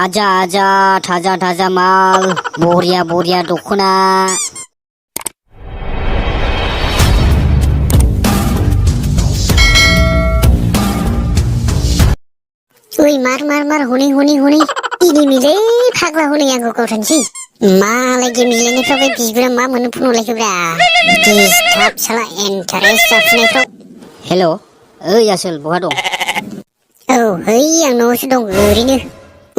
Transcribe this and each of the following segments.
आजा आजा थाजा थाजा माल बरिया बरिया दखना Uy, mar, huni. Ini milih फाग्ला हनै आंखौ गावथारनोसै मालाय गेम गेलेनायफ्राव बे बिगुरा मा मोननो फन हरलायखोब्रा दिसटार्ब साला इन्टारेस्ट जाफुनायफ्राव। हेल' ओइ आसोल बहा दं? औ है आं न'आवसो दं ओरैनो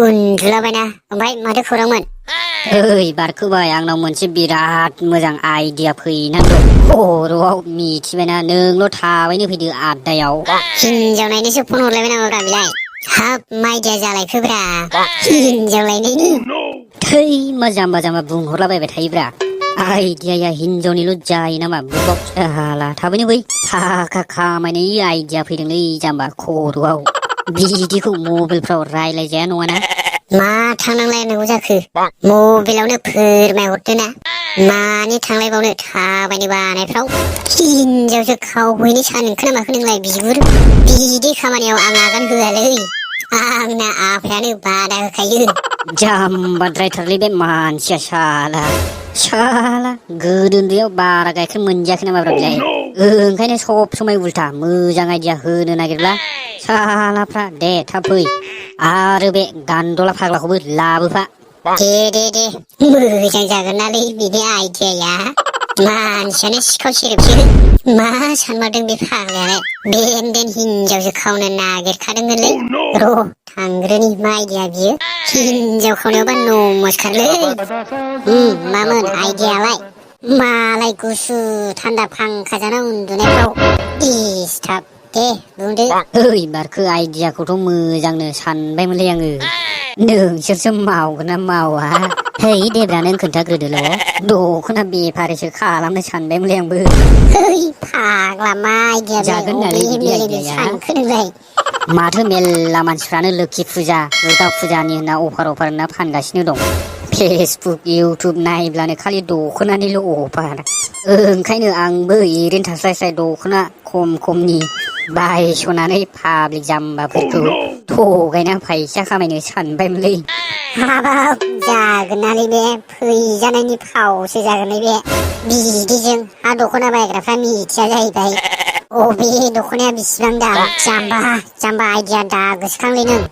उन्दुलाबायना। ओमफ्राय माथो खौरांमोन? ओइ बारखोबाय आंनाव मोनसे बिराद मोजां आइडिया फैनानै दं खर'आव मिथिबायना नोंल' थाबैनो फैदो आदायाव। हिनजाव नायनोसो फन हरलायबाय नामाब्रा बेलाय? हाब माइदिया जालायखोब्रा हिनजाव लायनायनि। थै मा जाम्बा बुंहरलाबायबाय थायोब्रा आइडियाया हिनजावनिल' जायो नामा बुबाव साला थाबैनो बै थाखा खामायनायनि आइडिया फैदोंलै जाम्बा खर'आव बिदिखौ मबाइलफ्राव रायलायजाया नङाना। मा थांनांलायनांगौ जाखो मबाइलावनो फोरमायहरदो ना मानि थांलायबावनो थाबायनो बानायफ्राव हिनजावसो खावहैनो सानखो ना माखो नोंलाय बिगुर बिदि खामानियाव आं आगान होआलै आंना आफायानो बादा होखायो। जाम्बाद्रायथारलै बे मानसिया साला गोदो उन्दैयाव बारा गाइखेर मोनजायाखै नामाब्रा बिलाय ओंखायनो सब समाय उल्था मोजां आइडिया होनो नागिरब्ला सालाफ्रा दे थाब फै आरो बे गान्दला फाग्लाखौबो लाबोफा। दे मोजां जागोन नालै बिनि आइडियाया मानसियानो सिखाव सेरेबसो मा सानमारदों बे फाग्लायालाय बेन हिनजावसो खावनो नागिरखादोंमोनलै र' थांग्रोनि मा आइडिया बियो हिनजाव खावनायावबा नमस्कारलै। मामोन आइडियालाय? मालाय गुसु थान्दा फांखा जाना उन्दुनायफ्राव दिसटार्ब दे बुंदो। ओइ बारखो आइडियाखौथ' मोजांनो सानबायमोनलै आङो नोंसोरसो मावगोन ना मावा? है देब्रा नों खोन्थाग्रोदोल' दखना बेफारिसो खालामनो सानबायमोनलै आंबो। है फाग्ला मा आइडिया जागोन नालै बिदि आइडियाया सानखो नोंलाय? माथो मेल्ला मानसिफ्रानो लोखि फुजा दुर्गा फुजानि होनना अफार होनना फानगासिनो दं। फेसबुक इउटुब नायब्लानो खालि दखनानिल' अफार ओंखायनो आंबो ओरैनो थास्लायस्लाय दखना खमनि बायस'नानै पाब्लिक जाम्बाफोरखौ थगायना फैसा खामायनो सानबायमोनलै। हाबाब जागोननालै बे फैजानायनि फावसो जागोनलै बे बिदिजों हा दखना बायग्राफ्रा मिथिया जाहैबाय अबे दखनाया बिसिबां दाम जाम्बा आइडिया दा गोसोखांलै नों।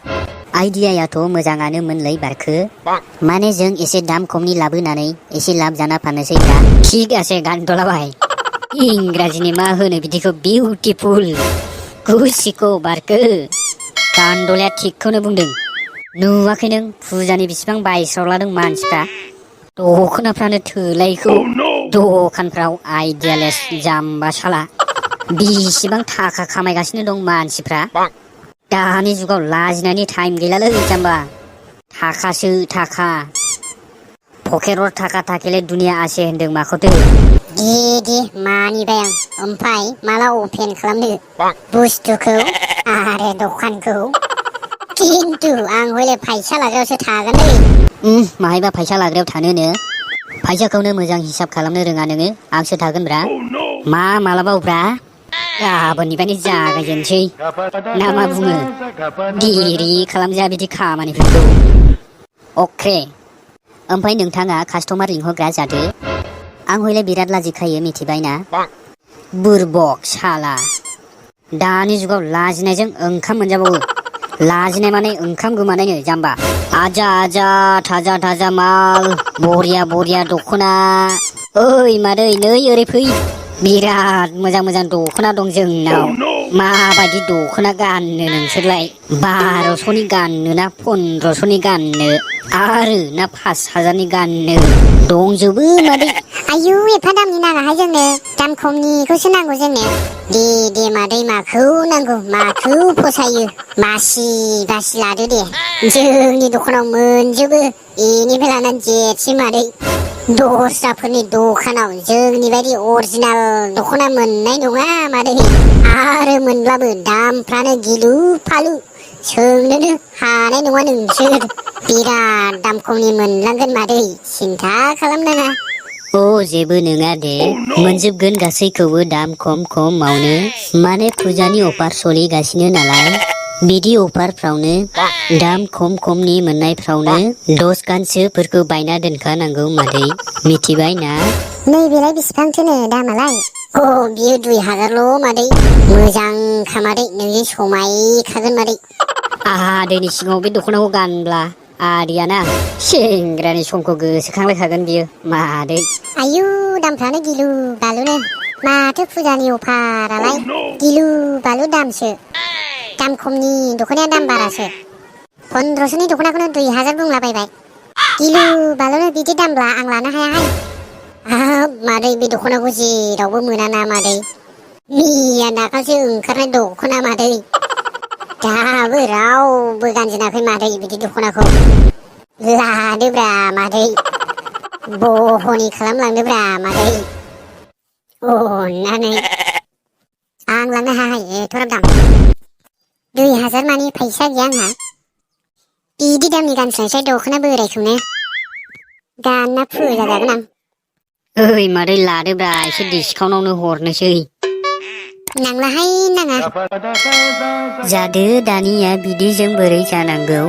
आइडियायाथ' मोजाङानो मोनलै बारखो माने जों एसे दाम खमनि लाबोनानै एसे लाब जाना फाननोसै दा ठीक आसे गान्दलाबाय इंराजिनि मा होनो बिदिखौ बिउटिफुल गुसिखौ बारखो गान्दलाया थिगखौनो बुंदों। नुवाखै नों फुजानि बिसिबां बायस्रावलादों मानसिफ्रा दखनाफ्रानो थोलायखौ दखानफ्राव आइडियालेस जाम्बा साला बिसिबां थाखा खामायगासिनो दं मानसिफ्रा। दानि जुगाव लाजिनायनि टाइम गैलालै जाम्बा थाखासो थाखा पकेराव थाखा थाखेले दुनिया आसे होनदों माखौथो। दे मानिबाय आं ओमफ्राय माला अपेन खालामनो बुस्थुखौ आरो दखानखौ? खिन्थु आं हले फैसा लाग्रायावसो थागोनलै। माहायबा फैसा लाग्रायाव थानोनो फैसाखौनो मोजां हिसाब खालामनो रोङा नोङो आंसो थागोनब्रा। मालाबावब्रा गाबोननिफ्रायनो जागायजेनसै ना मा बुङो? देरि खालामजाया बिदि खामानिफोरखौ। अके ओमफ्राय नोंथाङा कास्टमार लिंहरग्रा जादो आं हयले बिराद लाजिखायो मिथिबायना बुरबक साला दानि जुगाव लाजिनायजों ओंखाम मोनजाबावो लाजिनाय माने ओंखाम गोमानायनो जाम्बा। आजा आजा थाजा थाजा माल बरिया बरिया दखना ओइ मादै नै ओरै फै बिराद मोजां दखना दं जोंनाव। माबायदि दखना गाननो नोंसोरलाय 1200नि गाननो ना 1500नि गाननो आरो ना 5000नि गाननो दंजोबो मादै। आयु एफा दामनि नाङाहाय जोंनो दाम खमनिखौसो नांगौ जोंनो। दे मादै माखौ नांगौ माखौ फसायो बासि लादो दे जोंनि दखानाव मोनजोबो एनिफ्राय लानानै जेथसिम मादै। दस्राफोरनि दखानाव जोंनि बायदि अरिजिनाल दखना मोननाय नङा मादै आरो मोनब्लाबो दामफ्रानो गिलु फालु सोंनोनो हानाय नङा नोंसोर। बिराद दाम खमनि मोनलांगोन मादै सिन्था खालामनाङा। जेबो नङा दे मोनजोबगोन गासैखौबो दाम खमावनो माने फुजानि अफार सोलिगासिनो नालाय बिदि अफारफ्रावनो दाम खमनि मोननायफ्रावनो 10 गानसोफोरखौ बायना दोनखानांगौ मादै मिथिबाय ना? नैबेलाय बेसेबांथोनो दामालाय? बियो 2000ल' मादै। मोजां खामादै नोंजों समायखागोन मादै। आहा दैनि सिगाङाव बे दख'नाखौ गानब्ला आदैयाना सेंग्रानि समखौ गोसोखांलायखागोन बियो मादै। आयु दामफ्रानो गिलु बालुनो। माथो फुजानि अफारालाय गिलु बालु दामसो। दाम खमनि दख'नाया दाम बारासो। 1500नि दख'नाखौनो 2000 बुंलाबायबाय। गिलु बालुनो बिदि दामब्ला आं लानो हायाहाय। हाब मादै बे दख'नाखौ जेरावबो मोनाना मादै। मैया दाखालिसो ओंखारनाय दख'ना मादै। दाबो रावबो गानजेनाखै मादै बिदि दख'नाखौ। लादोब्रा मादै। बह'नि खालामलांदोब्रा मादै। अननानै। आं लांनो हायाहाय एथ'ग्राब दाम। 2000 मानि फैसा गैया आंहा। बिदि दामनि गानस्लायस्लाय दख'ना बोरायखौनो गानना फुजा जागोन आं। ओइ मादै लादोब्रा एसे डिसकाउन्टावनो हरनोसै। नांलाहाय नाङा। जादो दानिया बिदिजों बोरै जानांगौ।